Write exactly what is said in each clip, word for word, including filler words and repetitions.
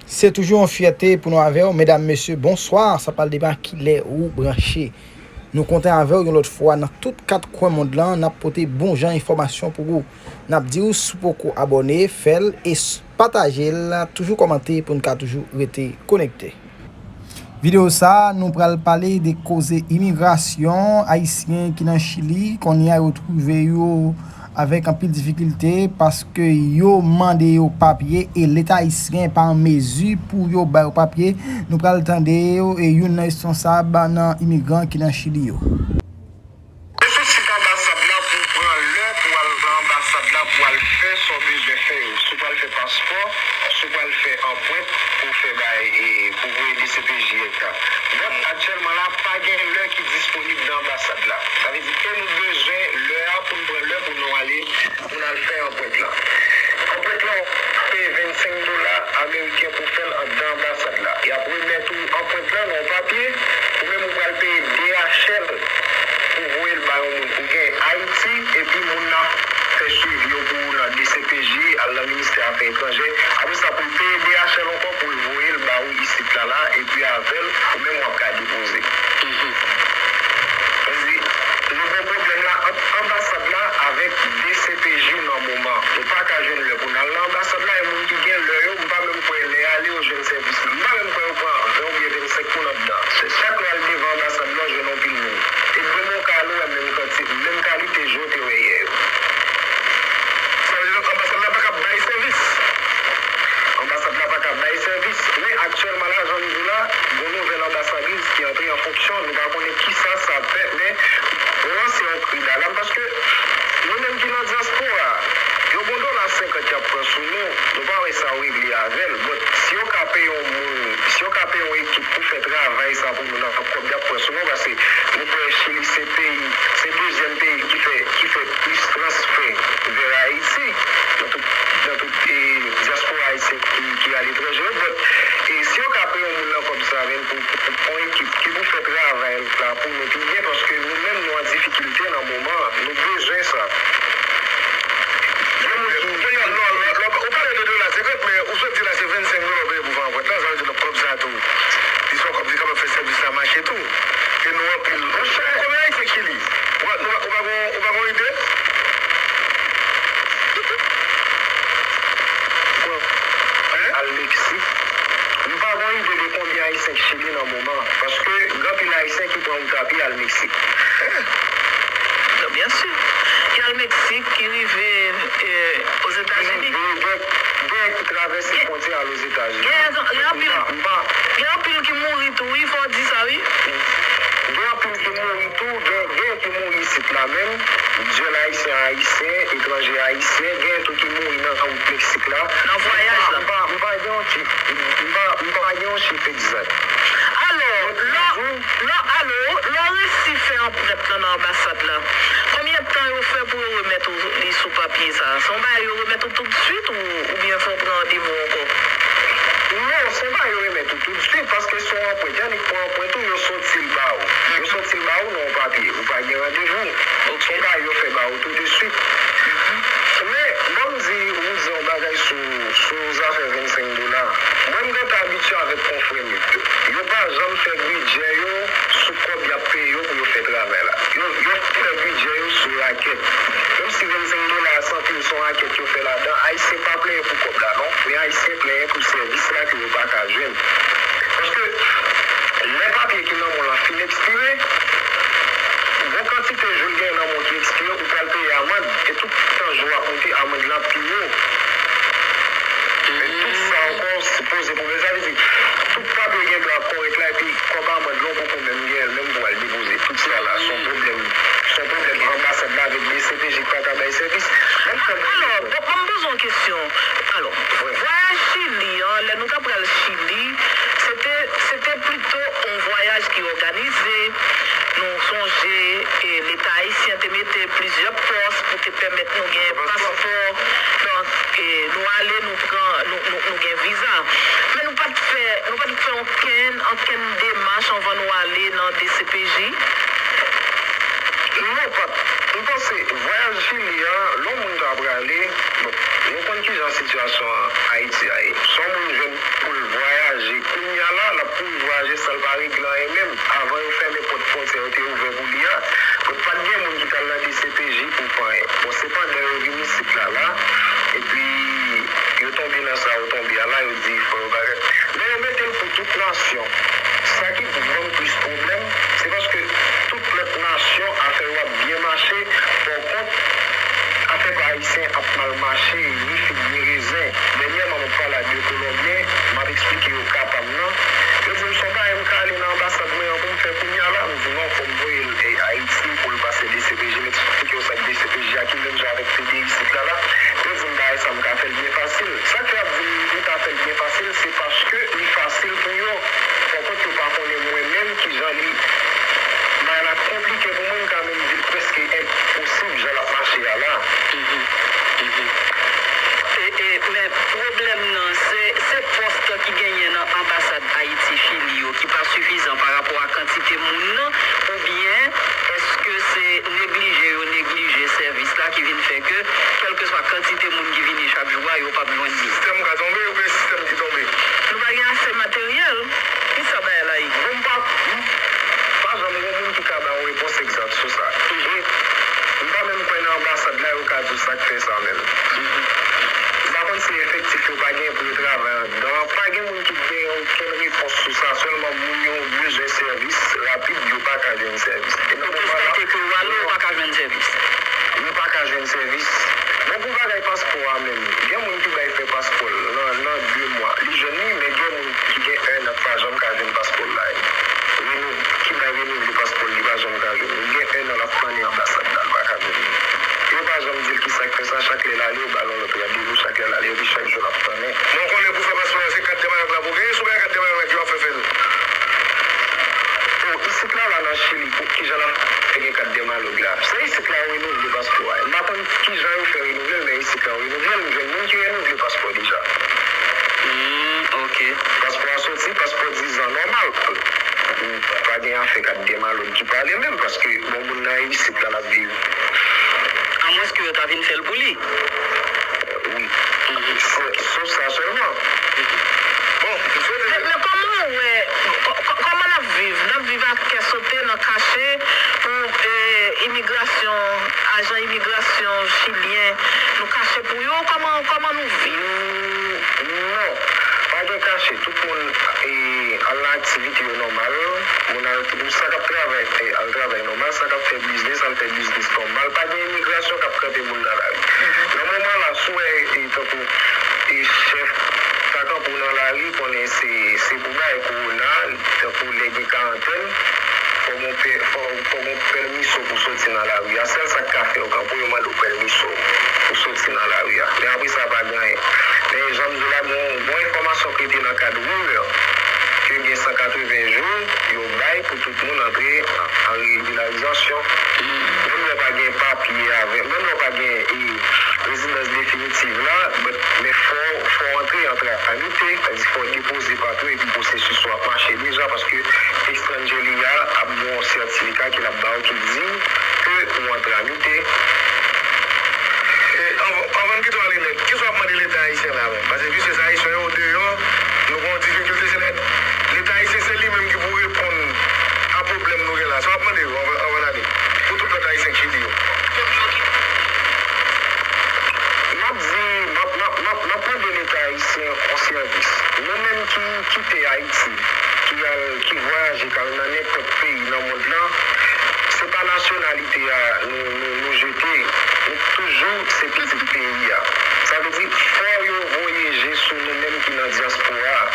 Se toujou yon fyète pou nou avè w, medam, mesye, bonswa. Sa pral depann kilè ou branche. Nou kontan avè w yon lòt fwa nan tout kat kwen mond lan. N ap pote bon jan enfòmasyon pou ou. N ap di w, si w poko abòne, fè l e s- pataje l. Toujou kòmante pou n ka toujou rete konekte. Videyo sa a, nou pral pale de koze imigrasyon ayisyen ki nan Chili. Kounye a, yo twouve yo avèk anpil difikilte paske yo mande yo papye e Leta ayisyen pa an mezi pou yo ba yo papye. Nou pral tande yo e youn nan responsab nan imigran ki nan Chili yo. Ou sot site anbasad la pou w pran lè pou w al nan anbasad la pou w al fè sa w bezwen fè yo. Si w pral fè paspò, si w pral fè anprent pou w fè bay e pou w voye D C P J et cetera. Donk, aktyèlman la, pa gen lè ki disponib nan anbasad la. Sa vle di, e nou bezwen lè a pou n pran lè pou nou ale, pou n al fè anprent lan. Anprent lan, w peye vennsenk dola ameriken pou w fè l anndan anbasad la. Y ap remèt ou anprent lan nan yon papye, ou menm ou pral peye D H L pou voye l ba yon moun. Ou gen Ayiti, epi moun nan fè swivi yo pou ou nan D C P J, al nan ministè afè etranjè. Apre sa, pou l peye D H L ankò, pou l voye l ba ou isit la, la, epi avè l, ou menm w ap ka depoze. Sa vle di, nou gen pwoblèm la ant anbasad la avèk D C P J nan moman. Nou pa ka jwenn lè pou n al nan anbasad la, e moun ki gen lè yo, m pa menm kwè lè ale yo jwenn sèvis la. M pa menm kwè yo pran ven oubyen vennsenk moun anndan. Se sa k al devan anbasad la, jwenn anpil moun. E gwo mo ka al wè menm kantite, menm kalite je w te wè yè yo. Sa vle di anbasad la pa ka bay sèvis. Anbasad la pa ka bay sèvis. Men aktyèlman la, jan m di w la, gon nouvèl anbasadris ki antre an fonksyon. Nou pa konnen kisa sa ap fè, men nou lanse yon kri dalam paske nou menm ki nan dyaspora, yo gon dola senkant y ap pran sou nou, nou pa wè sa yo regle avè l. But si yo ka peye yon moun, si yo ka peye yon ekip pou fè travay sa pou nou nan kòb y ap pran sou nou, paske nou kwè Chili se peyi, se dezyèm peyi ki fè, ki fè plis transfè vè Ayiti, nan tout, nan tout, e, dyaspora ayisyen ki, ki aletranje yo. But, e, si yo ka peye yon moun nan kòb sa, menm pou, pou, pou yon ekip ki pou fè travay la pou nou pi byen, paske nou menm nou an difikilte nan moman an, nou bezwen sa. Gen moun ki Kounye a, lò, lò, lò, ou pale de dola senkant, men ou sot di la se vennsenk dola w peye pou fè anprent lan, sa vle di nan kòb sa tou. Li se yon kòb ki kapab fè sèvis la mache tou. E nou anpil. Monchè, konbyen Ayisyen ki li? Ou pa, ou pa, ou pa gon, ou pa gon ide? Pran al Meksik. M pa gon ide de konbyen Ayisyen ki Chili nan moman an. Paske gen anpil Ayisyen ki pran wout a pye al Meksik. Byen si. Ki al Meksik, ki rive, e, Ozetazini. Gen, gen, gen ki travèse fwontyè al Ozetazini. Gen, gen anpil, M pa, m pa, gen anpil ki mouri tou, wi, fò w di sa, wi. Gen anpil ki mouri tou, gen, gen ki mouri isit la menm. Dyòl ayisyen, ayisyen, etranje ayisyen, gen tou ki mouri nan wout Meksik la. Nan vwayaj la. M pa, m pa, m pa gen yon chif, m pa, m pa gen yon chif egzak. Alò, lò, lò, alò, lò w resi fè anprent lan nan anbasad la, konbyen tan yo fè pou yo remèt ou li sou papye sa a? Se yon bagay yo remèt ou toutswit ou, oubyen fò w pran randevou ankò? Non, se yon bagay yo remèt ou toutswit, paske se yon anprent. Jan nèg pran anprent ou, yo soti l ba ou. Yo soti l ba ou nan yon papye. Ou pa gen randevou. Ok. Se yon bagay yo fè ba ou tou de swit. Men, ban m di, ou di yon bagay sou, sou zafè vennsenk dola. Mwen, m gentan abitye avèk konfrè m yo. Yo pa janm fè bidjè yo sou kòb y ap peye yo pou yo fè travay la. Yo, yo fè bidjè yo sou rakèt. Menm si vennsenk dola a se anpil, se yon rakèt yo fè ladan, Ayisyen pa plenyen pou kòb la, non. Men Ayisyen plenyen pou sèvis la ke yo pa ka jwenn. Paske lè papye ki nan men w lan fin ekspire, gon kantite jou l gen nan men w ki ekspire, ou pral peye amann, e tout tan jou ap moute, amann lan pi wo. Men tout sa ankò, se poze pwoblèm. Sa vle di, tout papye gen dwa kòrèk la, epi kòb amann lan, ou poko menm gen l menm pou w al depoze. Tout sa la, se yon pwoblèm. Se yon pwoblèm anbasad la avèk D C P J ki pa ka bay sèvis. Menm jan Alò, bon, bon, m poze yon kesyon. Alò, vwayaj Chili an, lè nou t ap pral Chili, se te, se te plito yon vwayaj ki òganize. Nou sonje, e, Leta ayisyen te mete plizyè pòs pou te pèmèt nou gen paspò. Donk, e, nou ale, nou pran, nou, nou, nou gen viza. Men nou pa t fè, nou pa t fè okenn, okenn demach anvan nou ale nan D C P J. Non, pa t. M panse, vwayaj Chili a, lè yon moun ta prale, bon, nou konn kijan sitiyasyon Ayiti a ye. Si yon moun jwenn pou l kantite moun ki vini chak jou a, yo p ap jwenn li. Sistèm ka tonbe oubyen sistèm ki tonbe? Nou pa gen ase materyèl. Kisa bagay la ye? Bon, m pa, m pa janm gen moun ki ka ba yon repons egzak sou sa. E m pa menm kwè nan anbasad la, yo ka di w sa k fè sa menm. M pa konn si efektif yo pa gen pou yo travay anndan an. Pa gen moun ki gen okenn repons sou sa. Sèlman moun yo bezwen sèvis rapid, yo pa ka jwenn sèvis. E nan moman la, yo pa ka jwenn sèvis. Yo pa ka jwenn sèvis. Bon, pou bagay paspò a menm, gen moun ki bay fè paspò l nan, nan de mwa. Li jwenn li, men gen moun ki gen ennan k pa janm ka jwenn paspò l la. Renou-, ki bay renouvle paspò l, li pa janm ka jwenn li. Li gen ennan l ap tann anbasad la, li pa ka jwenn li. Yo pa janm di l kisa k fè sa, chak lè l ale, yo ba l yon lòt randevou, chak lè l ale, epi chak jou l ap tann. Mwen konnen pou fè paspò a, se kat de Mayòk la pou genyen, si w pa gen kat de Mayòk la, kijan w ap fè fè l? O, isit la, la nan Chili, pou kijan l ap fè gen kat de Mayòk la? Se isit la yo renouvle paspò a. M pa konn kijan yo fè renouvle l, men isit la yo renouvle l, m jwenn moun ki renouvle paspò deja. Hmm, ok. Paspò a soti, paspò dizan nòmal. Pa gen afè kat de Mayòk ki pale menm, paske bon moun nan isit la l ap viv. Amwens ke yo ta vin fè l pou li. Wi. Se, se sa sèlman. Bon, m swete. Men, men kòman w wè, kò-, kò-, kòman n ap viv? N ap viv ak kè sote nan kache pou, eh, imigrasyon, ajan imigrasyon chilyen, nou kache pou yo? Kòman, kòman nou viv? Non, pa gen kache. Tout moun, eh, al nan aktivite yo nòmal. Moun al, sa k ap travay, eh, al travay nòmal, sa k ap fè biznis, al fè biznis nòmal. Pa gen imigrasyon k ap kanpe moun nan lari. Nan moman la, si w wè, e, tankou, e, chèf ta kanpe w nan lari, konnen se, se pou bay kowona, tankou lè gen karantèn, fò gen pè-, fò, fò gen pèmisyon pou soti nan lari a. Sèl sa k ka fè yo kanpe w, yo mande w pèmisyon pou soti nan lari a. Men apre sa, pa gen anyen. Men jan m di w la, gen yon, gen yon enfòmasyon ki te nan kad rimè ke gen san katreven jou yo bay pou tout moun antre an regilarizasyon. Menm lè w pa gen papye avè, menm lè w pa gen, e, rezidans definitif la, but, men fò, fò w antre an tramite, sa di fò w depoze papye epi pwosesis ou ap mache deja, paske Estranjè li a ap gen yon sètifika ke l ap ba w ki di ke ou an tramite. E, anvan, anvan n kite w ale nèt, kisa w ap mande Leta ayisyen la menm? Paske piske se Ayisyen yo deyò, nou gen yon difikilte, se Leta ayisyen se li menm ki pou reponn a pwoblèm nou gen la. Sa w ap mande yo anvan, anvan n ale? Pou tout lòt Ayisyen k Chili yo. M ap di, m ap, m ap, m ap, m ap mande Leta ayisyen yon sèvis. Nou menm ki kite Ayiti, ki al, ki vwayaje, k al nan nenpòt peyi nan mond lan, se pa nasyonalite a nou, nou, nou jete. Nou toujou se pitit peyi a. Sa vle di, fò yo voye je sou nou menm ki nan dyaspora a.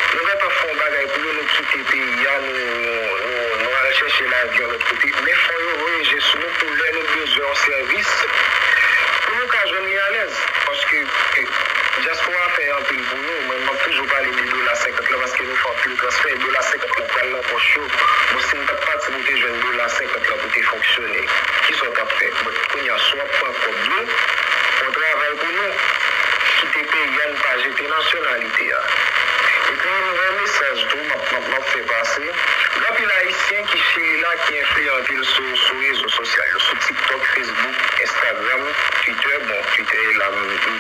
Nou gentan fè yon bagay pou yo, nou kite peyi a, nou, nou, nou, nou al chèche lavi yon lòt kote. Men fò yo voye je sou nou pou lè nou bezwen yon sèvis, pou nou ka jwenn li alèz. Paske, eh, dyaspora fè anpil pou nou. Mwen, m ap toujou pale de dola senkant la, paske nou fè anpil transfè, e dola senkant la pral nan pòch yo. Bon, si n t ap pati, nou te jwenn dola senkant la pou te fonksyone. Kisa w t ap fè? Bon, kounye a, si w ap pran kòb yo, fò w travay pou nou. Kite peyi a, n pa jete nasyonalite a. Epi, yon lòt mesaj tou, m ap, m ap, m ap fè pase. Gen anpil Ayisyen ki Chili la ki enfliyan anpil sou, sou rezo sosyal yo, sou TikTok, Facebook, Instagram, Twitter. Bon, Twitter e la, m, m